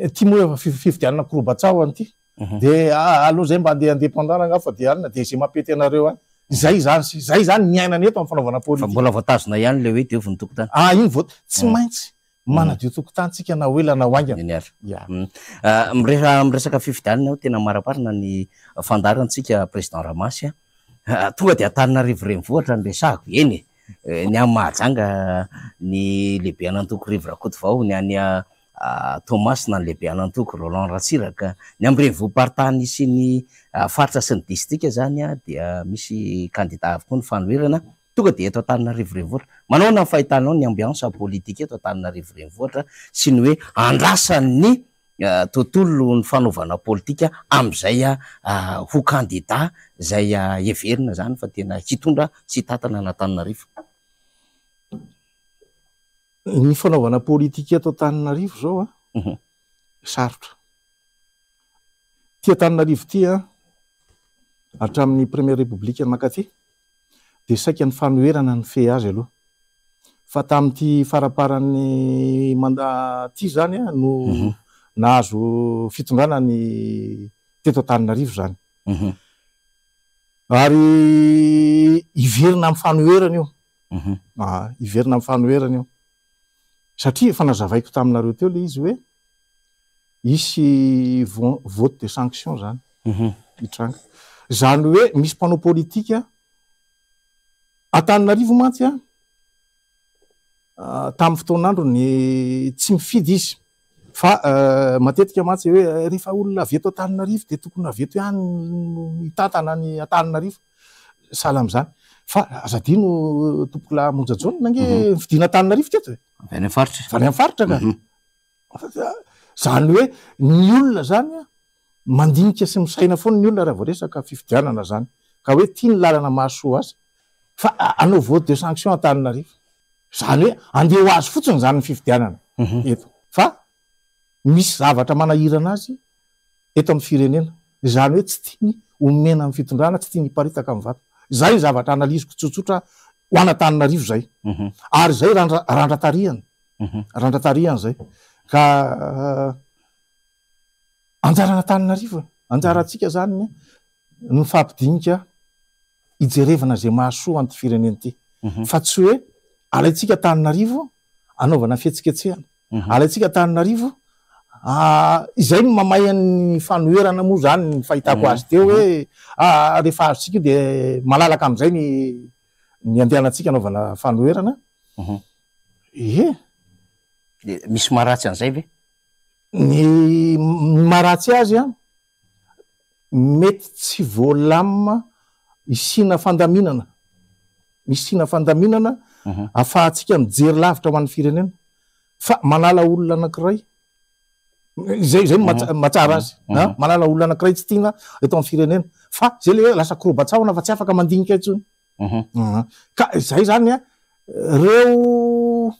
ity moa efa fifidianana korobatsaho an'ity. Dia aleo zay mba andeha indépendant rangaha fa dia anona dia izay mampety anareo any. Izay izany sy izay izany ny iainana eto amin'ny fanaovana Fa politika. mbola voatazona ihany ilay hoe diovy ny tokotany. Ah iny voa tsy maintsy manadio tokotany tsika na ho ela na ho haingana. Eny ary. Ya. Mire- miresaka fifidianana aho tena maraparina ny fandaharantsika Président Ramasy a. Tonga dia Antananarivo renivohitra no resahako. Eny e, ny any Mahajanga ny lehiben'antoko Rivo Rakotovao, ny any Toamasina ny lehiben'antoko Roland Ratsiraka. Ny amin'ny renivohi-paritany sy ny faritra sy ny distrika izany dia misy kandida avokoa ny fanoherana. Tonga dia eto Antananarivo renivohitra. Manahoana ny fahitanao ny ambiance politique eto Antananarivo renivohitra sy ny hoe andrasan'ny tontolo ny fanaovana politika amin'izay ho kandida izay heverina izany fa tena hitondra sy hitantana an'Antananarivo? Ny fanaovana politika eto Antananarivo izao an, sarotra. Ity Antananarivo ity an, hatramin'ny première république nankaty dia saika ny fanoherana nifehy azy aloha. Fa tamin'ity faramparan'ny mandat ity izany no nahazo fitondrana ny teto Antananarivo izany. Ary hiverina amin'ny fanoherana io. Hiverina amin'ny fanoherana io. Satria efa nazavaiko taminareo teo ilay izy hoe hisy vote de sanction izany hitranga. Izany hoe misy mpanao politika Antananarivo mantsy an, tamin'ny fotoan'androny tsy mifidy izy fa matetika mantsy hoe rehefa olona avy eto Antananarivo dia tokony avy eto ihany no hitantana ny Antananarivo. Sahala amin'izany. Fa aza adino tompokolahy Monja Jaona ange nifidina Antananarivo teto e. Avy any amin'ny faritra. Avy any amin'ny faritra ka. Izany hoe ny olona izany an, mandinika sy misaina foana ny olona raha vao resaka fifidianana izany. Ka hoe tia ny lalana mahasoa azy. Fa hanao vote de sanction Antananarivo. Izany hoe handeha ho azy fotsiny izany ny fifidianana eto. Fa misy zavatra manahirana azy eto amin'ny firenena. Izany hoe tsy tiany omena amin'ny fitondrana, tsy tiany hiparitaka amin'ny vato. Izay ny zavatra analyse-ko tsotsotra ho an'Antananarivo izay. Ary izay randra-tarihana. Randra-tarihana izay. Ka anjaran'Antananarivo e. Anjarantsika izany ny mifampidinika hijerevana izay mahasoa an'ity firenena ity. Fa tsy hoe alaintsika Antananarivo anaovana fihetsiketsehana. Alaintsika Antananarivo, izay no mamay an'ny fanoherana moa izany ny fahitako azy teo hoe rehefa azontsika io dia malalaka amin'izay ny ny andehanantsika anaovana fanoherana. Ie. Misy maharatsy an'izay ve? Ny maharatsy azy an, mety tsy voalamina hisiana fandaminana, hisiana fandaminana afahantsika mijery lavitra ho an'ny firenena fa manala olona anankiray, izay izay no mahatsara azy, an, manala olona anankiray tsy tiana eto amin'ny firenena fa zay le hoe lasa koroban-tsahona fa tsy afaka mandinika intsony. Ka izay zany an, reo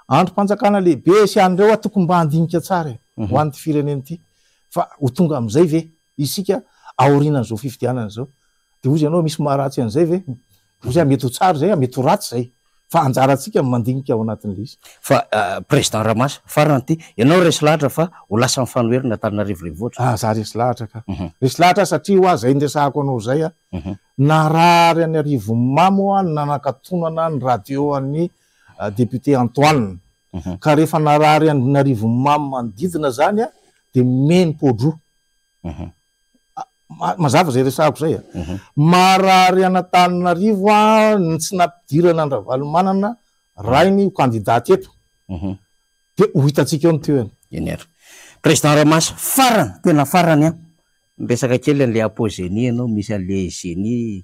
Andrim-panjakana lehibe sy an'ireo aho tokony mba handinika tsara e, ho an'ity firenena ity fa ho tonga amin'izay ve isika aorianan'izao fifidianana izao? Dia hozy ianao misy maharatsy an'izay ve? Hozy aho mety ho tsara izay, mety ho ratsy izay fa anjarantsika ny mandinika ao anatin'ilay izy. Fa Président Ramasa, farany ity, ianao resy lahatra fa ho lasan'ny fanoherana Antananarivo Renivohitra? Ah, za resy lahatra ka. Resy lahatra aho satria hoa izay niresahako anao izay a, narary an'i Arivonimamo aho nanakatonana ny radio an'i député Antoine. Ka rehefa narary an'Arivonimamo manodidina zany dia meny pôdroa. Mazava izay resahako izay a. Marary an'Antananarivo ny tsy nampidirana an-dRavalomanana rainy ho candidat teto. Dia ho hitantsika eo ny tohiny. Eny ary. Président Ramasa, farany, tena farany an, miresaka kely an'ilay apogénie ianao, misy an'ilay génie.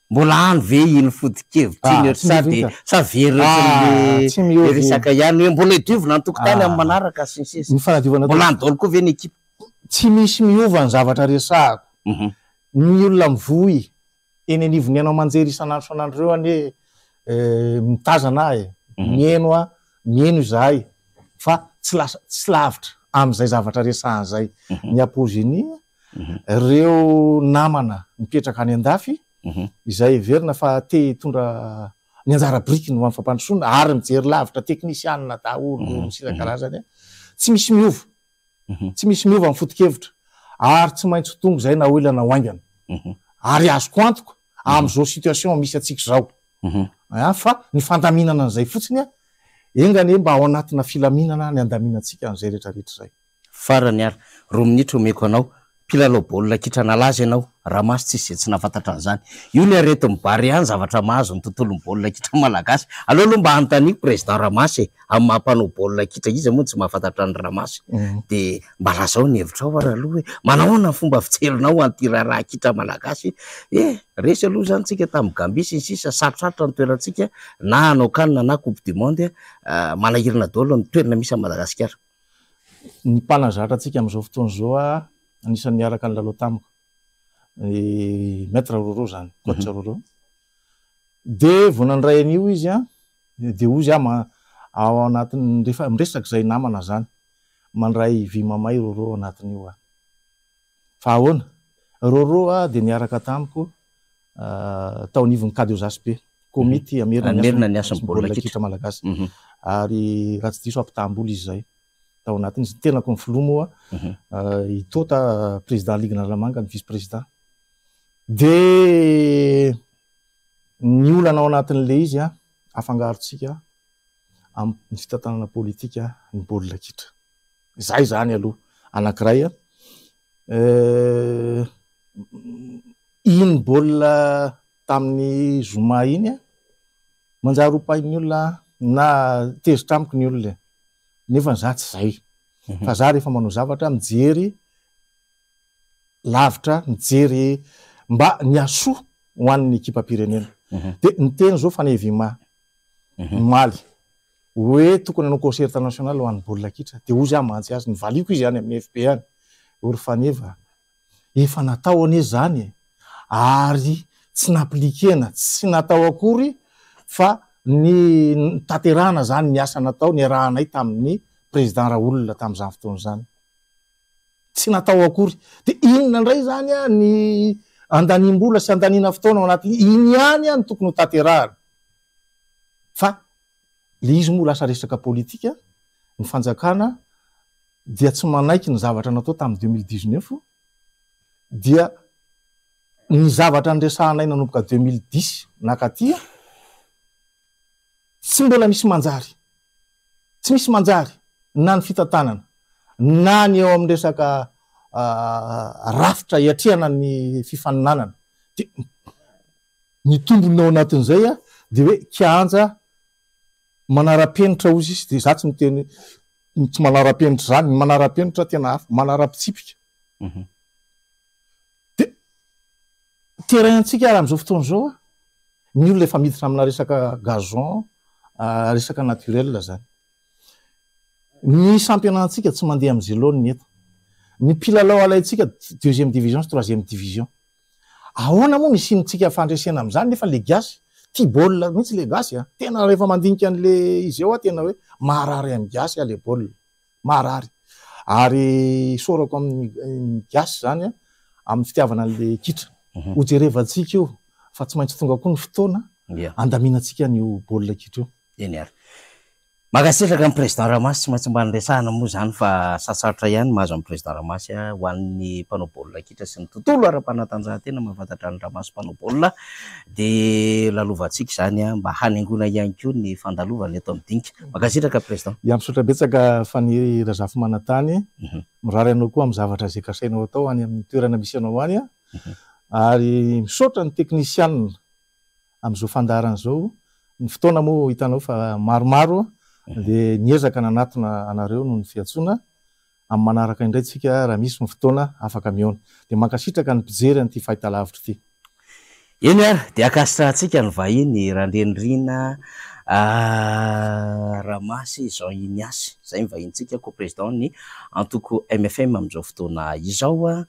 Mbola any ve iny foto-kevitra iny ry sa dia sa very ohatran'ny le resaka ihany hoe mbola hidiovina ny tokotany amin'ny manaraka sy ny sisa. Ny fanadiovana Mbola any daholo koa ve ny ekipa? Tsy misy miova ny zavatra resahako. Ny olona mivoy eny anivon'ny haino aman-jery isan'andro isan'andro ireo anie mitazana ahy e, mihaino ahy, mihaino izahay fa tsy lasa tsy lavitra amin'izay zavatra resahana izay. Ny apogenie Ireo namana mipetraka any an-dafy izay heverina fa te hitondra ny anjara birikiny ho amin'ny fampandrosoana ary mijery lavitra teknisianina daholo sy isan-karazany, tsy misy miova. Tsy misy miova ny foto-kevitra ary tsy maintsy ho tonga izay na ho ela na ho haingana. Ary azoko antoka amin'izao situation misy antsika izao fa ny fandaminana an'izay fotsiny, enga anie mba ao anatina filaminana ny handaminantsika an'izay rehetra rehetra izay. Farany ary, roa minitra omeko anao, mpilalao baolina kitra nalaza ianao, Ramaso tsisy izay tsy nahafantatra an'izany. Io ny aretin'ny Barea ny zavatra mahazo ny tontolon'ny baolina kitra malagasy. Aleo aloha mba hanontaniako Président Ramasy e, amin'ny maha mpanao baolina kitra, iza moa no tsy mahafantatra an'i Ramasy? Dia mba lazao ny hevitrao ary aloha hoe manahoana ny fomba fijerinao an'ity raharaha kitra malagasy e? Resy aloha izany tsika tamin'i Gambie sy ny sisa, sarotsarotra ny toerantsika na hanao can na coupe du monde, manahirana daholo ny toerana misy an'i Madagasikara. Ny mpanazatra antsika amin'izao fotoana izao anisan'ny niaraka nilalao tamiko, i Maître Roro izany, coach Roro. Dia vao nandray an'io izy an, dia hozy aho ma- ao anatin'ny, rehefa miresaka izay namana izany, mandray vy mamay Roro ao anatin'io aho. Fa ahoana? Rôrô a dia niaraka tamiko tao anivon'ny Cadozasp, komity hamerina ny hasin'ny baolina kitra malagasy. Ary raha tsy diso ampitaham-bola izy izay tao anatiny. Ny tenako ny filoha moa, i Tota président Ligue Analamanga ny vice président. Dia ny olana ao anatin'ilay izy a, afangarontsika amin'ny fitantanana politika ny baolina kitra. Izay izany aloha anankiray a. Iny baolina tamin'ny zoma iny a, manjary ropahin'ny olona na tezitra amiko ny olona e. Nefa za tsy zay. Fa za rehefa manao zavatra mijery lavitra, mijery mba ny hasoa ho an'ny ekipam-pirenena. Dia niteny zao Fanevima omaly hoe tokony hanao concert national ho an'ny baolina kitra. Dia hozy aho mantsy azy, nivaliako izy any amin'ny FB any, ô ry Faneva, efa natao anie izany e, ary tsy n'appliquer-na, tsy natao akory fa ny notanterahana izany ny asa natao niarahanay tamin'ny Président Raolina tamin'izany fotoana izany. Tsy natao akory. Dia inona indray izany ny andaniam-bola sy andaniana fotoana ao anatin'iny? Iny ihany no tokony ho tanterahana. Fa le izy moa lasa resaka politika, ny fanjakana dia tsy manaiky ny zavatra natao tamin'ny 2019, dia ny zavatra niresahanay nanomboka 2010 nakaty, tsy mbola misy manjary, tsy misy manjary na ny fitantanana na ny eo amin'ny resaka rafitra hiatrehana ny fifaninanana. Dia ny tombony ao anatin'izay dia hoe kianja manara-penitra hozy izy, dia za tsy miteny ny tsy manara-penitra izany, ny manara-penitra tena hafa, manara-pitsipika. Dia terrain-ntsika ary amin'izao fotoana izao, ny olona efa miditra amina resaka gazon, resaka naturel izany. Ny championnat-ntsika tsy mandeha amin'izay laoniny eto. Ny mpilalao alaintsika deuxième division sy troisième division. Ahoana moa no hisiantsika fandresena amin'izany nefa le gasy tia baolina mihitsy le gasy a! Tena rehefa mandinika an'le izy eo aho tena hoe maharary an'ny gasy aho le baolina. Maharary. Ary isaorako amin'ny gasy izany amin'ny fitiavana an'le kitra. Ho jerevantsika io fa tsy maintsy tonga koa ny fotoana handaminantsika an'io baolina kitra io. Eny ary. Mankasitraka an'i Président Ramasy, tsy maintsy mba niresahana moa izany fa sarosarotra ihany ny mahazo an'i Président Ramasy ho an'ny mpanao baolina kitra sy ny tontolo ara-panatanjahantena mahafantatra an'i Ramasy mpanao baolina dia lalovantsika izany mba hanaingoana ihany koa ny fandalovana eto amin'ny dinika. Mankasitraka Président. Ya misaotra betsaka Faniry Razafimanantany, mirary anao koa amin'ny zavatra izay kasainao atao any amin'ny toerana misy anao any ary misaotra ny teknisianina amin'izao fandaharana izao, ny fotoana moa hitanao fa maromaro dia niezaka nanatona anareo noho ny fiantsoana, amin'ny manaraka indray tsika raha misy ny fotoana afaka mihaona. Dia mankasitraka ny mpijery an'ity fahitalavitra ity. Eny ary, dia ankasitrahantsika ny vahiny Randrianirina Ramasy Jean Ignace, izay ny vahinintsika co-président ny antoko mfm amin'izao fotoana izao.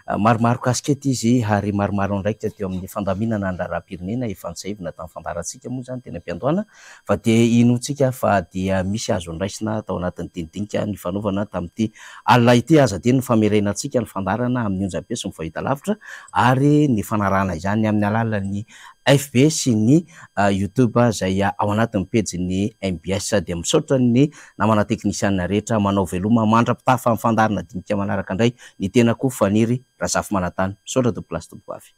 Maromaro kasikety izy ary maromaro andraikitra teo amin'ny fandaminana ny raharaham-pirenena efa notsiahivina tamin'ny fandaharantsika moa izany teny am-piandohana fa dia inoantsika fa dia misy azo noraisina tao anatin'ny dinidinika nifanaovana tamin'ity alina ity. Aza adino ny famerenantsika ny fandaharana amin'ny onjam-peo sy ny fahitalavitra ary ny fanarahana izany amin'ny alalan'ny FB sy ny YouTube izay ao anatin'ny pejin'ny mbs. Dia misaotra ny namana teknisianina rehetra manao veloma mandra-pitafa amin'ny fandaharana dinika manaraka indray ny tena koa Faniry Razafimanantany. Misaotra tompokolahy sy tompokovavy.